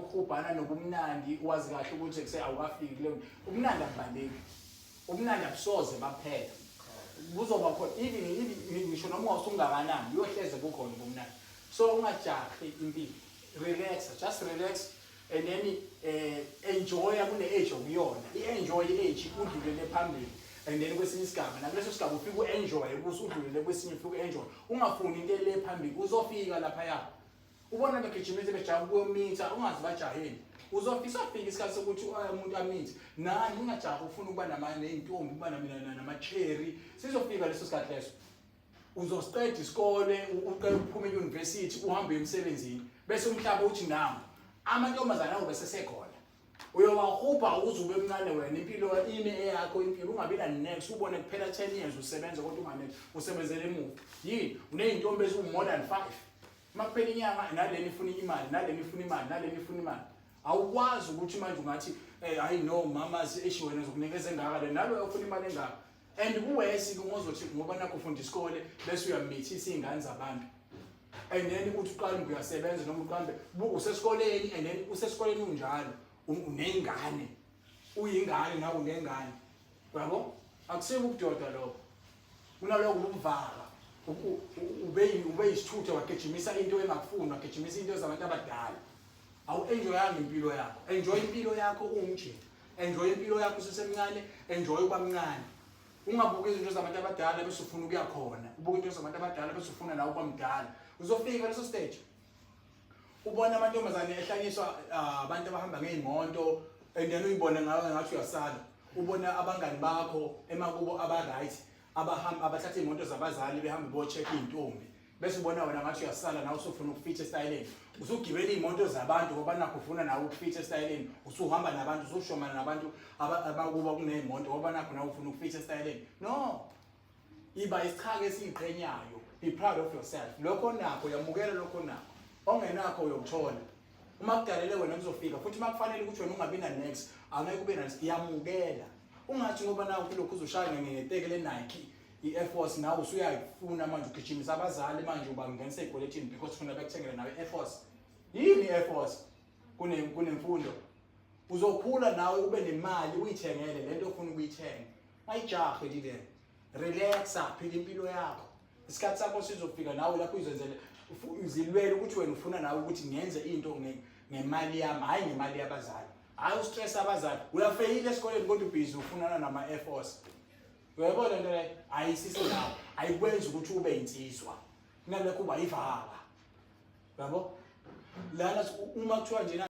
ukuhubhana nobumnandi, wazi kahle ukuthi kuse awukafiki kuleyo. Ubumnandi abubaleki, ubumnandi abusoze baphela, buzoba khona even ngisho noma ungasungakanani, uyohleze bukhona ubumnandi. So ungajahi impilo, relax, just relax and then enjoy kule age okuyona, i-enjoy i-age, udlulele phambili and then kwesinye isigaba, nakuleso sigaba ufike u-enjoy, ukuze udlulele kwesinye ufike u-enjoy. Ungafuni into ele phambili, uzofika laphaya. Ubona begijimisa, bejaha ukuyomitha, ungazi bajaheni. Uzofisa fika isikhathi sokuthi umuntu amithe. Nani ungajahi ufuna ukuba ney'ntombi, ukuba nama-cherry. Sizofika leso sikhathi leso. Uzosiqeda isikole, uqede uphume e-university, uhambe uye emsebenzini, bese umhlaba uthi nangu amantombazane awo besesekhona, uyowahubha uze ube mncane wena. Impilo ime eyakho impilo, ungabi na next, ubone kuphela 10 years usebenza kodwa ungane usebenzele emuva. Yini uney'ntombi eziwu-more than 5? Uma kuphela inyanga, nalena ifuna imali, nalena ifuna imali, nalena ifuna imali. Awukwazi ukuthi manje ungathi, hayi no mama, eish, wena uzokunikeza engaka le, nalo ufuna imali engaka. And kuwesi ke ngozothi ngoba nakho ufunda isikole bese uyamithisa iy'ngane zabantu and then uthi uqambe uyasebenza noma uqambe usesikoleni and then usesikoleni unjalo uney'ngane, uyingane nawe unengane, uyabo? Akusiko ubudoda lokho, kunaloko ubuvaka. Ube yisithutha, wagijimisa into engakufuni, wagijimisa into zabantu abadala, awu-enjoyanga impilo yakho. Enjoy impilo yakho uwumjinga, enjoy impilo yakho usesemncane, enjoy uba mncane. Ungabuki izinto zabantu abadala bese ufuna ukuya khona, ubuka into zabantu abadala bese ufuna nawe uba mdala. Uzofika leso stage ubona amantombazane ehlanyiswa abantu abahamba ngey'moto and then uyibone ngawe ngathi uyasala. Ubona abangani bakho emakubo aba-right, abahamba abathatha iy'moto zabazali, behambe bocheck iy'ntombi, bese ubona wena ngathi uyasala, nawe usufuna ukufitha esitayeleni, usugibela iy'moto zabantu ngoba nakho ufuna nawe ukufitha esitayeleni, usuhamba nabantu, usushomana nabantu abakuba kuney'moto ngoba nakho nawe ufuna ukufitha esitayeleni. No, iba isichaka esiyiqhenyayo. Be proud of yourself. Lokho onakho yamukela, lokho onakho. Ongenakho uyokuthola uma kudalele wena, kuzofika futhi. Uma kufanele ukuthi wena ungabi na next, angeke ube na. Yamukela, ungathi ngoba nawe kulokhu uzoshaya ngeteke le-Nike, i-Air Force, nawe usuyayifuna manje, ugijimisa abazali manje, ubangenisa ey'kweletini because ufuna bekuthengele nawe i-Air Force. Yini i-Air Force kunemfundo? Uzokhula nawe ube nemali, uyithengele lento ofuna ukuyithenga. Mayijahe lile, relaxa, phila impilo yakho. Isikhathi sakho sizofika nawe lapho uzenzele, uzilwele ukuthi wena ufuna nawe ukuthi ngenze into ngemali yami, hhayi ngemali yabazali, hhayi ustress abazali. Uyafeyila esikoleni kodwa ubhizi ufunana nama-Air Force, uyayibona lento leyo? Ayisisi nawe, ayikwenzi ukuthi ube insizwa, kunalokho uba ivaka, yabo? Lana uma kuthiwa njena.